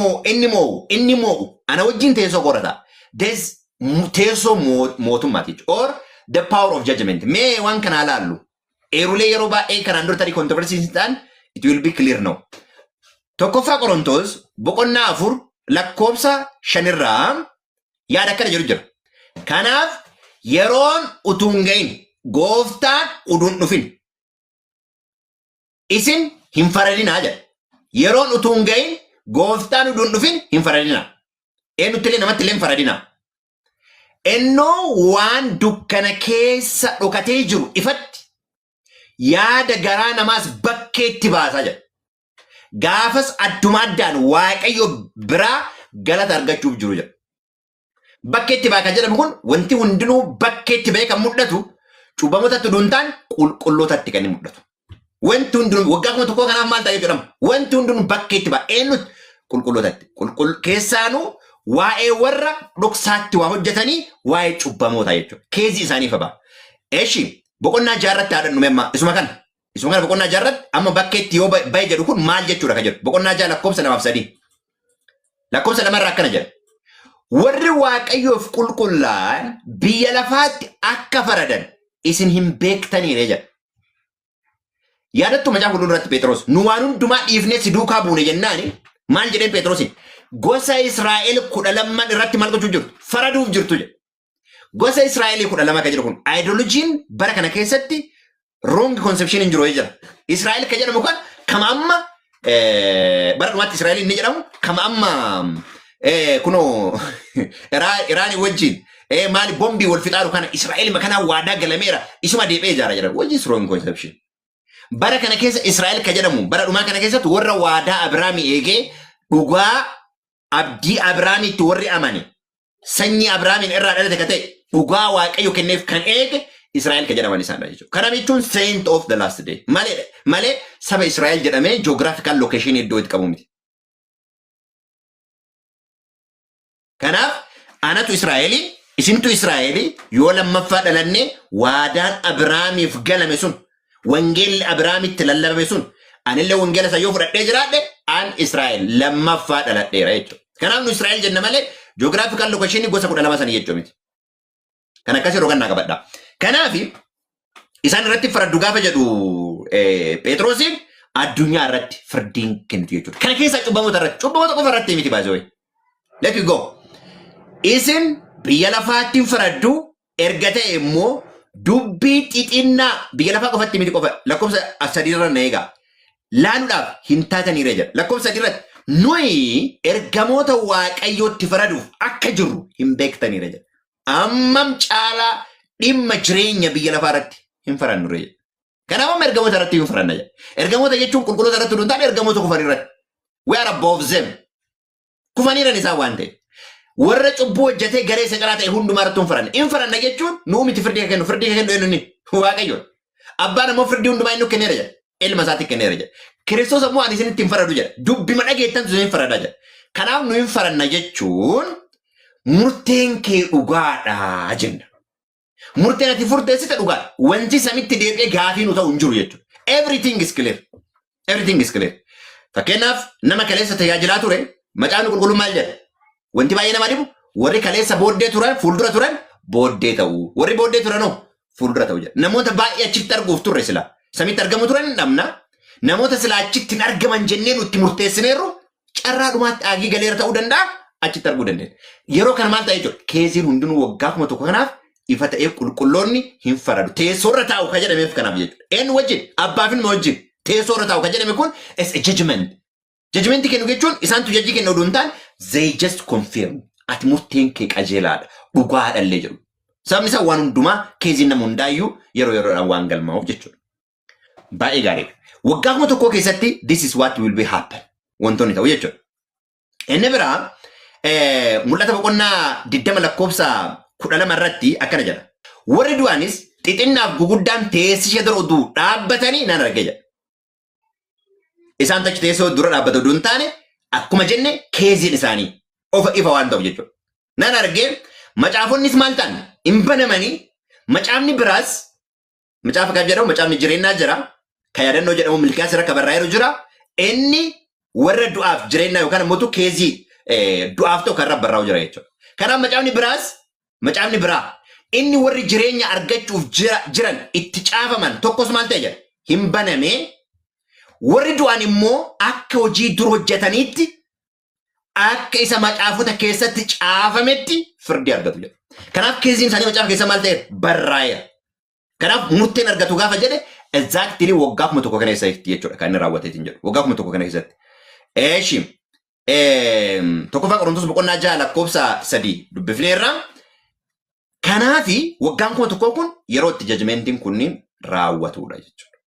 moo'u ana wajjin teessoo koo irra taa'a." There's teessoo mootummaati jechuudha. Or the power of judgment. Mee waan kana laallu. Eerulee yeroo baay'ee kanaan dura tarii controversy ta'an, it will be clear now. Tokkoffaa Qorontoos boqonnaa 4 lakkoofsa 5rraa yaada akkana jedhu jira. "Kanaaf yeroon utuu hin ga'in, gooftaan utuu hin dhufin, isin hin faradinaa" jedha. Yeroon utuu hin ga'in, gooftaan utuu hin dhufin hin faradinaa. Eenyutti illee, namatti illee hin faradinaa. "Innoo waan dukkana keessa dhokatee jiru ifatti, yaada garaa namaas bakkeetti baasaa" jedha. "Gaafas adduma addaan Waaqayyo biraa galata argachuuf jiru" jedha. Bakkeetti baa kan jedhamu kun wanti hundinuu bakkeetti ba'ee kan mul'atu cubbamootatti utuu hin taane qulqullootatti kan inni mul'atu. Wanti hundinuu waggaa 1000 kanaaf maal ta'ee jedhama? Wanti hundinuu bakkeetti ba'a. Eenyutti? Qulqullootatti. Keessaanuu waa'ee warra dhoksaatti waa hojjetanii, waa'ee cubbamoota jechuudha. Caseii isaaniif ba'a. Eeshi, boqonnaa 6rratti haa dhaqnu amma isuma kana. Isuma kana boqonnaa 6rratti amma bakkeetti yoo ba'e jedhu kun maal jechuudha kan jedhu. Boqonnaa 6 lakkoofsa 2f 3. Lakkoofsa 2rraa akkana jedha. "Warri Waaqayyoof qulqullaa'an biyya lafaatti akka faradan isin hin beektaniire" jedha. Yaadattu, Macaafa Qulqulluu irratti Phexros, "Nu waan hundumaa dhiifnee si duukaa buune" jennaani maal jedheen Phexrosin? "Gosa Israa'el 12n irratti maal gochuu jirtu? Faraduuf jirtu" jedhe. Gosa Israa'elii 12 kan jedhu kun ideologyn bara kana keessatti wrong conception hin jiru jira. Israa'el kan jedhamu kan kama amma Bara dhumaatti Israa'el inni jedhamu kama amma kunoo Iraanii wajjin maali bombii wal fixaaru kana Israa'el makanaa waadaa galameera isuma deebi'ee ijaara jedha. What is wrong conception? Bara kana keessa Israa'el ka jedhamu bara dhumaa kana keessatti warra waadaa Abiraamii eegee dhugaa abdii Abiraamiitti warri amane sanyii Abiraamiin irraa dhalate ka ta'e dhugaa Waaqayyo kenneef kan eege Israa'el ka jedhaman isaanidha jechuudha. Kana jechuun saint of the last day malee malee saba Israa'el jedhamee geographical location iddoo itti qabu miti. Kanaaf anatu Israa'elii isintu Israa'elii yoo lammaffaa dhalanne waadaan Abiraamiif galame sun wangeelli Abiraamitti lallabame sun anillee wangeela isa yoo fudhadhee jiraadhe an Israa'el lammaffaa dhaladheera jechuudha. Kanaaf nu Israa'el jenna malee geographical location gosa 12 sanii jechuu miti. Kan akkasii yeroo kannaa qabadha. Kanaaf isaan irratti faraddu gaafa jedhu Phexrosiin addunyaa irratti firdiin kennitu jechuudha. Kana keessaa cubbamoota irratti cubbamoota qofa irratti miti baasee. Let we go. Isin biyya lafaatti hin faraddu erga ta'e immoo dubbii xixinnaa biyya lafaa qofatti miti qofa lakkoofsa 3 irra na eegaa. Laaluudhaaf hin taataniire jedha. Lakkoofsa 3 irratti nuyi ergamoota Waaqayyootti faraduuf akka jirru hin beektaniire jedha. Ammam caalaa dhimma jireenya biyya lafaa irratti hin farannure jedha. Kanaaf amma ergamoota irratti hin faranna jedha. Ergamoota jechuun qulqulloota irratti hin taane ergamoota kufan irratti. We are above them. Kufaniiran isaan waan ta'eef. Warra cubbuu hojjetee garee seqaraa ta'e hundumaa irratti hin faranna. Hin faranna jechuun nuu miti firdii kan kennu. Firdii kan kennu eenyu inni? Waaqayyo. Abbaan ammoo firdii hundumaa inni kenneera jedha. Ilma isaatti kenneera jedha. Kiristoos ammoo ani isinitti hin faradu jedha. Dubbima dhageettantu isin farada jedha. Kanaaf nu hin faranna jechuun murteen kee dhugaadha jenna. Murteen ati furteessite dhugaadha. Wanti samitti deebi'ee gaafii nu ta'u hin jiru jechuudha. Everything is clear. Everything is clear. Fakkeenyaaf nama kaleessa tajaajilaa ture macaafni qulqulluun maal jedha? Wanti baay'ee nama dhibu warri kaleessa booddee turan fuuldura turan booddee ta'u. Warri booddee turanoo fuuldura ta'u jedha. Namoota baay'ee achitti arguuf turre sila. Samitti argamu turan hin dhabna. Namoota sila achitti hin argaman jennee nutti murteessineerru carraa dhumaatti aagii galeera ta'uu danda'a achitti arguu dandeenya. Yeroo kana maal ta'e jechuudha? Caseiin hundinuu waggaa 1000 kanaaf ifa ta'ee qulqulloonni hin faradu. Teessoorra taa'u kan jedhameef kanaaf jechuudha. Eenyu wajjin? Abbaa fi ilma wajjin. Teessoorra taa'u kan jedhame kun is a judgment. Judgment kennu jechuun isaantu judge kennu oduu hin taane they just confirm. Ati murteen kee qajeelaadha. Dhugaadha illee jedhu. Sababni isaa waan hundumaa caseiin nama hundaayyuu yeroo yeroodhaan waan galmaa'uuf jechuudha. Baay'ee gaariidha. Waggaa 1000 keessatti this is what will be happen. Wantoonni ta'u jechuudha. Inni biraa mul'ata boqonnaa 20 lakkoofsa 12 irratti akkana jedha. Warri du'anis xixinnaaf guguddaan teessisha dura utuu dhaabbatanii nan arge jedha. Isaan achi teessoo dura dhaabbatu utuu hin taane akkuma jenne caseiin isaanii ofa ifa waan ta'uuf jechuudha. Nan arge macaafonnis maal ta'an hin banamanii macaafni biraas macaafa kan jedhamu macaafni jireenyaa jira. Kan yaadannoo jedhamu Milkiyaas irra kan barraa'eeru jira. Inni warra du'aaf jireenyaa yookaan immoo case du'aaf ta'u kan irra barraa'u jira jechuudha. Kanaaf macaafni biraas macaafni biraa inni warri jireenya argachuuf jiran itti caafaman tokkos maal ta'e jedha hin banamee warri du'an immoo akka hojii dur hojjetaniitti akka isa macaafota keessatti caafametti firdii argatu jedha. Kanaaf caseiin isaanii macaafa keessa maal ta'e barraa'eera. Kanaaf murteen argatu gaafa jedhe exactly waggaa 1000 kana keessatti jechuudha kan inni raawwateetiin jedhu. Waggaa 1000 kana keessatti. Eeshi tokkoffaa Qorontos boqonnaa 6 lakkoofsa 3 dubbifneerra. Kanaafi waggaan 1000 kun yeroo itti judgmentiin kunniin raawwatudha jechuudha.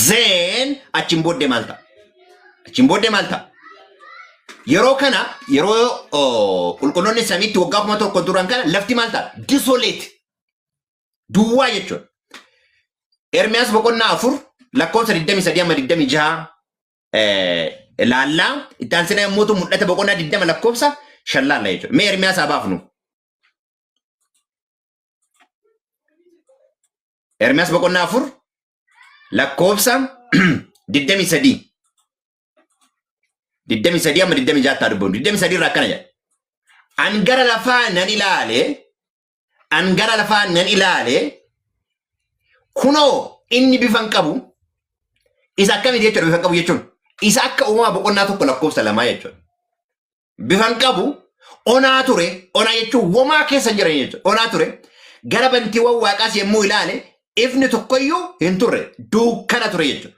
Then achiin booddee maal ta'a? Achiin booddee maal ta'a? Yeroo kana yeroo qulqulloonni samiitti waggaa 1000 turan kana lafti maal ta'a? Desolate. Duwwaa jechuudha. Ermiyaas boqonnaa 4 lakkoofsa 23 amma 26 laallaa itti aansinee yommuu mul'ata boqonnaa 20 lakkoofsa 5 laalla jechuudha. Mee Ermiyaas haa baafnu. Ermiyaas boqonnaa 4 lakkoofsa 23. 23 amma 26 haa dubbifnu. 23 irraa akkana jedha. An gara lafaa nan ilaale, an gara lafaa nan ilaale, kunoo inni bifa hin qabu, isa akkamiti jechuudha bifa hin qabu jechuun, isa akka uumamaa boqonnaa 1 lakkoofsa 2 jechuudha. Bifa hin qabu, onaa ture, onaa jechuun womaa keessa hin jiran jechuudha. Onaa ture, gara bantiiwwan waaqaas yommuu ilaale, ifni tokkoyyuu hin turre, dukkana ture jechuudha.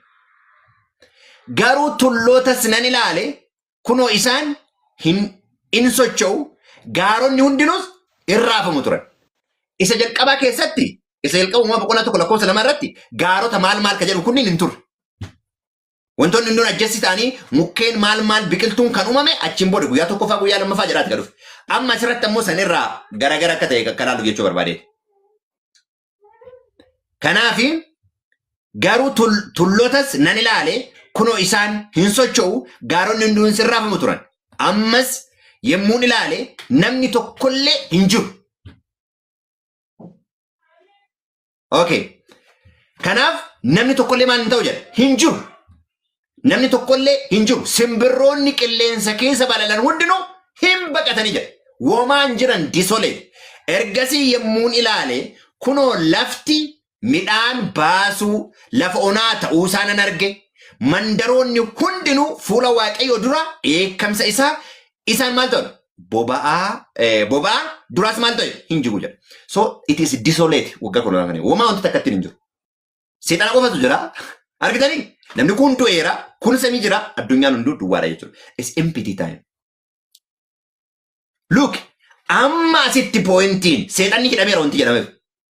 Garuu tullootas nan ilaale, kunoo isaan hin in socho'u, gaaronni hundinuus in raafamu turan. Isa jalqabaa keessatti, isa jalqaba Uumama boqonnaa 1 lakkoofsa 2 irratti gaarota maal maal ka jedhu kunniin hin turre. Wantoonni hunduun adjust ta'anii mukkeen maal maal biqiltuun kan uumame achiin booda guyyaa tokkoffaa, guyyaa lammaffaa jedhaati kan dhufe. Amma asirratti ammoo sanirraa garagara akka ta'e akka ilaallu jechuu barbaade. Kanaafi garuu tullootas nan ilaale, kunoo isaan hin socho'u, gaaronni hunduun sirraafamu turan. Ammas yemmuun ilaale namni tokkollee hin jiru. Okay. Kanaaf namni tokkollee maal hin ta'u jedha? Hin jiru. Namni tokkollee hin jiru. Simbirroonni qilleensa keessa balalan hundinuu hin baqatanii jedha. Womaan jiran desolate. Ergasii yemmuun ilaale kunoo lafti midhaan baasuu lafa onaa ta'uu isaa nan arge. Mandaroonni hundinuu fuula Waaqayyoo dura dheekkamsa isaa isaan maal ta'u? Boba'aa duraas maal ta'e? Hin jiru jedha. So it is desolate waggaa 10,000 kana. Womaa wanti takka ittiin hin jiru. Seexana qofatu jira. Argitanii? Namni kun du'eera, kun samii jira, addunyaan hunduu duwwaadha jechuudha. It's empty time. Look, amma asitti pointiin seexanni hidhameera wanti jedhameef.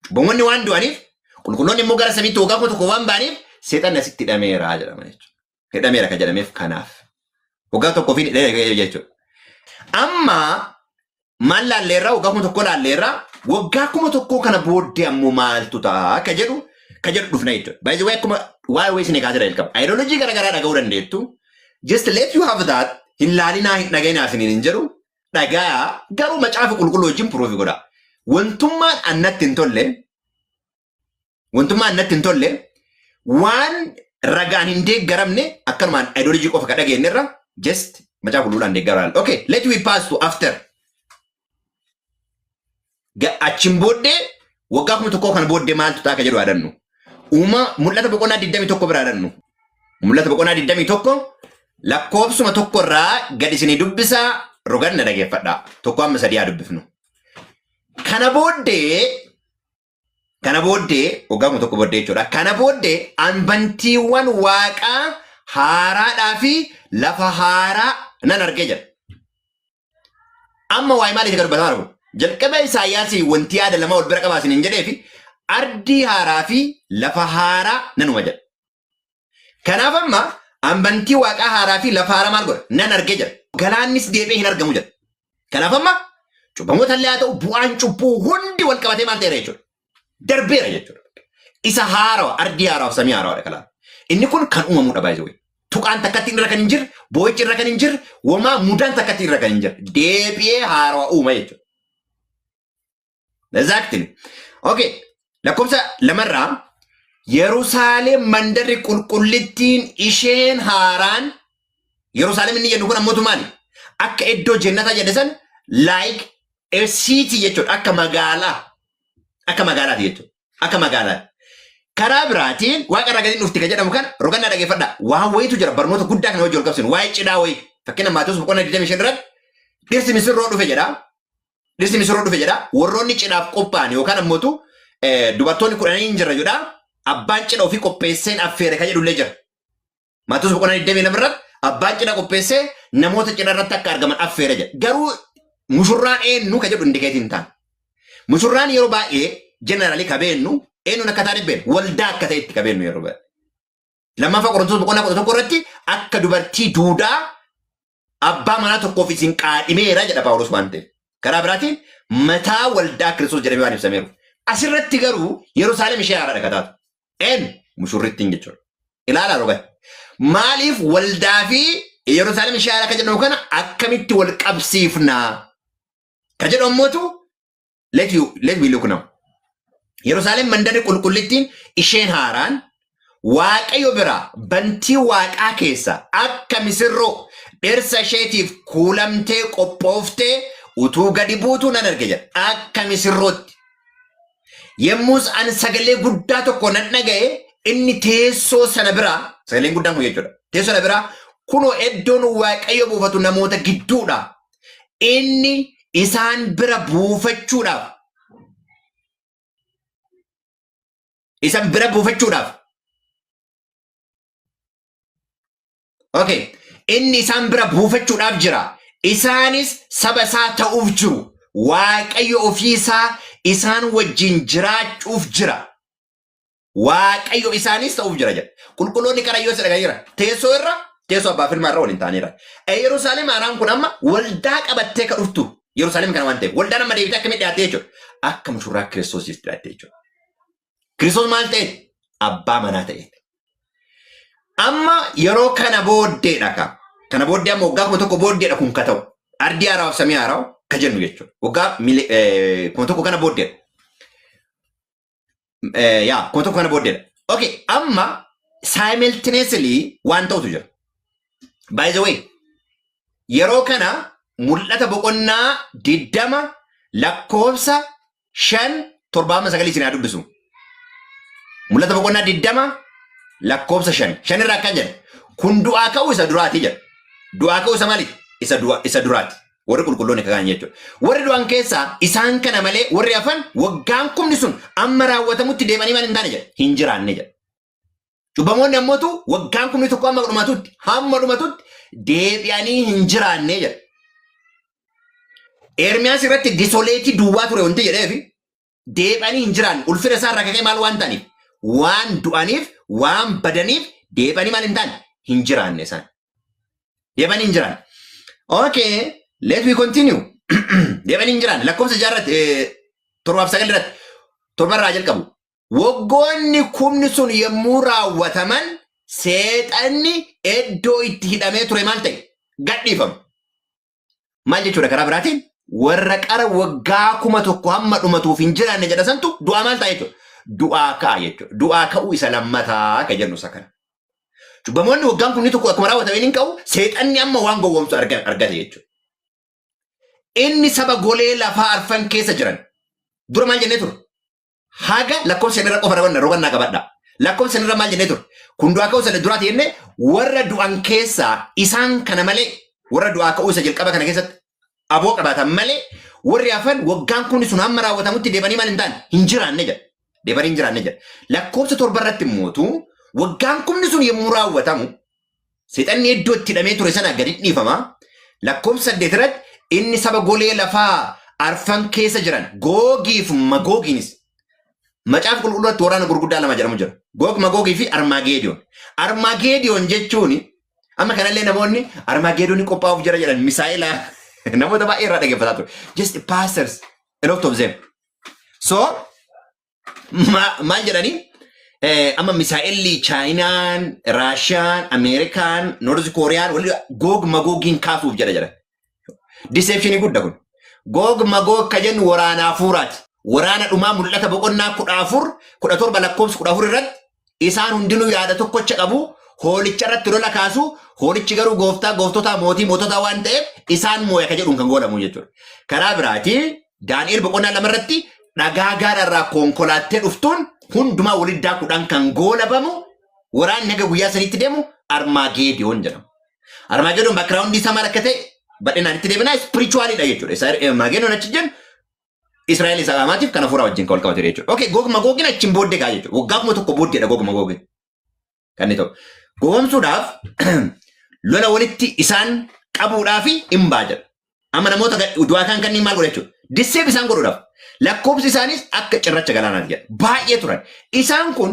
Cubbamoonni waan du'aniif, qulqulloonni immoo gara samiitti waggaa 1000 waan ba'aniif, seexanni asitti hidhameera jedhama jechuudha. Hidhameera kan jedhameef kanaaf. Waggaa tokkoo fi hidhameera jechuudha. Amma maal laalleerraa? Waggaa 1000 laalleerraa. Waggaa 1000 kana booddee ammoo maaltu ta'a ka jedhu dhufna jechuudha. By the way, akkuma waa'ee wayii isin kaasee jalqaba. Ideology garaagaraa dhaga'uu dandeettu. Just let you have that. Hin laalinaa, hin dhaga'inaa isiniin hin jedhu. Dhagaa, garuu Macaafa Qulqulluu wajjin proof godha. Wantummaan annatti hin tolle waan ragaan hin deeggaramne akkanumaan ideology qofa ka dhageenyerra just Macaafa Qulqulluudhaan deeggaraa. Okay, let we pass to after. Achiin booddee, waggaa 1000 kana booddee maaltu ta'a ka jedhu yaadannu. Uuma Mul'ata boqonnaa 21 bira yaadannu. Mul'ata boqonnaa 21 lakkoofsuma tokko irraa gad isinii dubbisaa, roganna dhageeffadhaa. Tokko amma sadii haa dubbifnu. Kana booddee waggaa 1000 booddee jechuudha. Kana booddee an bantiiwwan waaqaa haaraadhaa fi lafa haaraa nan argee jira. Amma waa'ee maaliiti kan dubbatamaa jiru? Jalqaba Isaayyaasii wanti yaada lama wal bira qabaasin hin jedhee fi ardii haaraa fi lafa haaraa nan uuma jedha. Kanaaf amma an bantii waaqaa haaraa fi lafa haaraa maal godha? Nan argee jira. Galaannis deebi'ee hin argamu jedha. Kanaaf amma cubbamoota illee haa ta'u, bu'aan cubbuu hundi wal qabatee maal ta'eera jechuudha? Darbeera jechuudha. Isa haarawa, ardii haarawa, samii haarawaadha kalaaf. Inni kun kan uumamudha baay'ee. Tuqaan takkatti irra kan hin jirre, boo'ichi irra kan hin jirre, womaa mudaan takkatti irra kan hin jirre. Deebi'ee haarawa uuma jechuudha. Exactly. Okay. Lakkoofsa lamarraa, Yerusaalem mandarri qulqullittiin isheen haaraan, Yerusaalem inni jennu kun ammootu maali? Akka iddoo jennataa jedhe san, like a city jechuudha. Akka magaalaa. Akka magaalaati jechuudha. Akka magaalaati. Karaa biraatiin waaqa irraa gadi dhufti kan jedhamu kana rogannaa dhageeffadha. Waan wayitu jira, barnoota guddaa kana hojii ol qabsinu. Waa'ee cidhaa wayii. Fakkeenya Maatewos boqonnaa 25 irratti dhirsi misirroo dhufe jedha. Dhirsi misirroo dhufe jedha. Warroonni cidhaaf qophaa'an yookaan ammootu dubartoonni 10 hin jirra jedha. Abbaan cidha ofii qopheesseen affeere kan jedhullee jira. Maatewos boqonnaa 22 irratti abbaan cidha qopheessee namoota cidha irratti akka argaman affeere jedha. Garuu mushurraan eenyu kan jedhu indicate hin taane. Mushurraan yeroo baay'ee generally ka beennu eenyuun akka taane beeknu, waldaa akka ta'etti ka beennu yeroo baay'ee. Lammaffaa Qorontoos boqonnaa 11 irratti akka dubartii duudaa abbaa manaa tokkoof isin qaadhimeera jedha Paawulos waan ta'eef. Karaa biraatiin mataa waldaa Kiristoos jedhamee waan ibsameeru. Asirratti garuu Yerusaalem ishee haaraadha ka taatu. Eenyu? Mushurrittiin jechuudha. Ilaalaa roga. Maaliif waldaa fi Yerusaalem ishee haaraa kan jedhamu kana akkamitti wal qabsiifnaa? Ka jedhu ammootu let we look now. Yerusaalem mandarri qulqullittiin isheen haaraan Waaqayyo biraa bantii waaqaa keessa akka misirroo dhirsa isheetiif kuulamtee qophooftee utuu gadi buutuu nan arge jedha. Akka misirrootti. Yemmus an sagalee guddaa tokko nan dhaga'e, inni teessoo sana biraa, sagaleen guddaan kun jechuudha. Teessoo sana biraa, kunoo iddoon Waaqayyo buufatu namoota gidduudha. Inni isaan bira buufachuudhaaf, isaan bira buufachuudhaaf Okay. Inni isaan bira buufachuudhaaf jira. Isaanis saba isaa ta'uuf jiru. Waaqayyo ofii isaa isaan wajjin jiraachuuf jira. Waaqayyo isaanis ta'uuf jira jedha. Qulqulloonni qarayyoo isa dhaga'eera. Teessoo irra, teessoo abbaa filmaa irra waliin ta'aniira. Yerusaalem haaraan kun amma waldaa qabattee ka dhuftu Yerusaalem kana waan ta'eef waldaan amma deebitee akkamitti dhiyaattee jechuudha. Akka mushurraa Kiristoosiif dhiyaattee jechuudha. Kiristoos maal ta'e? Abbaa manaa ta'e. Amma yeroo kana booddeedha ka. Kana booddee amma waggaa 1000 booddeedha kun ka ta'u. Ardii haaraaf samii haaraa ka jennu jechuudha. Waggaa 1000 kana booddeedha. Yaa 1000 kana booddeedha. Okay, amma simultaneously waan ta'utu jira. By the way, yeroo kana Mul'ata boqonnaa 20 lakkoofsa 5 7 9 isin haa dubbisu. Mul'ata boqonnaa 20 lakkoofsa 5. 5 irraa akkan jedha. Kun du'aa ka'uu isa duraati jedha. Du'aa ka'uu isa maaliiti? Isa duraati. Warri qulqulloonni akka kaan jechuudha. Warri du'an keessaa isaan kana malee warri hafan waggaan kumni sun amma raawwatamutti deemanii maal hin taane jedha. Hin jiraanne jedha. Cubbamoonni ammootu waggaan 10,000 hamma dhumatutti deebi'anii hin jiraanne jedha. Ermiyaas irratti desolate duwwaa ture wanti jedheefi deebi'anii hin jiraanne, ulfina isaa irraa kakee maal waan ta'aniif, waan du'aniif, waan badaniif, deebi'anii maal hin taane, hin jiraanne isaan. Deebi'anii hin jiraanne. Okay, let we continue. Deebi'anii hin jiraanne lakkoofsa jaarratti 7f 9 irratti, torbarraa jalqabu. Waggoonni kumni sun yommuu raawwataman seexanni iddoo itti hidhamee ture maal ta'e? Gadhiifama. Maal jechuudha karaa biraatiin? Warra qara waggaa 1000 hamma dhumatuuf hin jiraanne jedha santu du'aa maal ta'a jechuudha? Du'aa ka'a jechuudha. Du'aa ka'uu isa lammataa ka jennu isa kana. Cubbamoonni waggaan 10,000 akkuma raawwatameen hin ka'u, seexanni amma waan gowwoomsu argate jechuudha. Inni saba golee lafaa arfan keessa jiran. Dura maal jennee ture? Haga lakkoofsa shanirra qofa raawwanna rogannaa qabadha. Lakkoofsa shanirra maal jennee ture? Kun du'aa ka'uu isa duraati jennee, warra du'an keessaa isaan kana malee, warra du'aa ka'uu isa jalqaba kana keessatti aboo qabaatan malee, warri hafan waggaan kun sun hamma raawwatamutti deebanii maal hin taane, hin jiraanne jedha. Deebanii hin jiraanne jedha. Lakkoofsa 7 irratti immootu waggaan kumni sun yommuu raawwatamu seexanni iddoo itti hidhamee ture sana gadi dhiifama. Lakkoofsa 8 irratti inni saba golee lafaa arfan keessa jiran Googiif Magoogiinis. Macaafa Qulqulluutti waraana gurguddaa lama jedhamu jira. Goog Magoogii fi Armaageediyoon. Armaageediyoon jechuun amma kanallee namoonni Armaageediyoon qophaa'uuf jira jedhan misaa'ila namoota baay'ee irraa dhaggeeffataa ture. Just pastors, a lot of them. So maal jedhanii, amma misaa'illi Chaayinaan, Raashiyaan, Ameerikaan, North Kooriyaan walii Goog Magoogiin kaasuuf jedha jedha. Deception guddaa kun. Goog Magoog ka jennu waraana hafuuraati. Waraana dhumaa Mul'ata boqonnaa 14, 17 lakkoofsa 14 irratti isaan hundinuu yaada tokkocha qabu. Hoolicha irratti lola kaasu, hoolichi garuu gooftaa gooftotaa, mootii moototaa waan ta'eef isaan mooya ka jedhuun kan goolamu jechuudha. Karaa biraatii Daani'el boqonnaa 2 irratti dhagaa gaara irraa konkolaattee dhuftuun hundumaa walitti daakuudhaan kan goolabamu waraanni haga guyyaa sanitti deemu Armaageediyoon jedhama. Armaageediyoon background isaa maal akka ta'e bal'inaan itti deebinaa, spiritualidha jechuudha. Isa Armaageediyoon achi jennu Israa'el isa qaamaatiif kan hafuuraa wajjin kan wal qabate jechuudha. Okay, Goog Magoogin achiin booddee kaa jechuudha. Waggaa 1000 booddeedha Goog Magoogin. Kan inni ta'u. Gowwoomsuudhaaf lola walitti isaan qabuudhaaf hin ba'a jedha. Amma namoota du'aa kan kanneen maal godha jechuudha? Deceive isaan godhuudhaaf. Lakkoofsi isaanis akka cirracha galaanaati jedha. Baay'ee turan. Isaan kun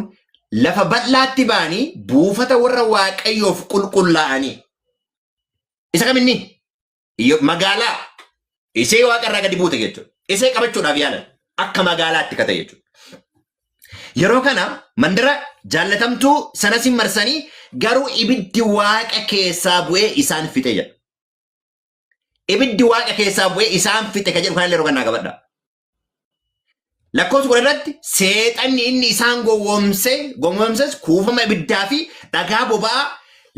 lafa bal'aatti ba'anii buufata warra Waaqayyoof qulqullaa'anii. Isa kam inni? Magaalaa isee Waaqa irraa gadi buute jechuudha. Isee qabachuudhaaf yaalan akka magaalaatti ka ta'e jechuudha. Yeroo kana mandara jaallatamtuu sanas hin marsanii, garuu ibiddi Waaqa keessaa bu'ee isaan fixe jedha. Ibiddi Waaqa keessaa bu'ee isaan fixe ka jedhu kanallee yeroo kanaa qabadha. Lakkoofsa 10 irratti seexanni inni isaan gowwoomses kuufama ibiddaa fi dhagaa boba'aa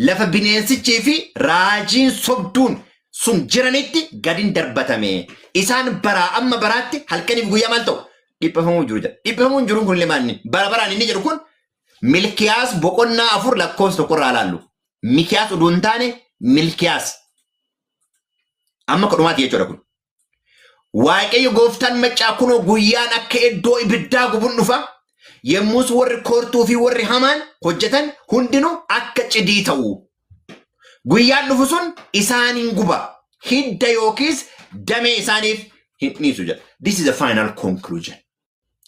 lafa bineensichii fi raajiin sobduun sun jiranitti gadi darbatame. Isaan baraa amma baraatti halkaniif guyyaa maal ta'u? Dhiphifamuu jiru jedha. Dhiphifamuun jiruun kun illee maal inni? Bara baraan inni jedhu kun Milkiyaas boqonnaa 4 lakkoofsa 1 irraa ilaallu. Mikiyaas oduu hin taane Milkiyaas. Amma kodhumaati jechuudha kun. Waaqayyo gooftaan maccaa kunoo guyyaan akka iddoo ibiddaa gubuun dhufa. Yommus warri koortuu fi warri hamaan hojjetan hundinuu akka cidii ta'u. Guyyaan dhufu sun isaan hin guba. Hidda yookiis damee isaaniif hin dhiisu jedha. This is the final conclusion.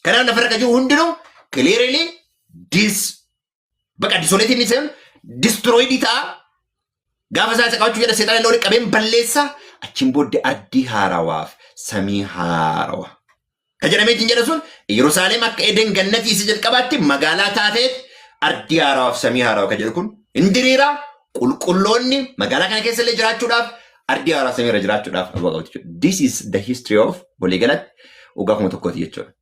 Kanaaf lafarra kan jiru hundinuu clearly this baqa desolate inni seenu destroyed ta'a. Gaafa isaa isa qabachuu jedha, seexana illee qabeen balleessa. Achiin booddee ardii haarawaaf samii haarawa. Kan jedhamee ittiin jedha sun Yerusaalem akka Eden gannatii isa jalqabaatti magaalaa taateet ardii haarawaaf samii haarawa kan jedhu kun hin diriira. Qulqulloonni magaalaa kana keessa illee jiraachuudhaaf, ardii haaraa samii irra jiraachuudhaaf aboo qabatu jechuudha. This is the history of waliigalatti waggaa 1000ti jechuudha.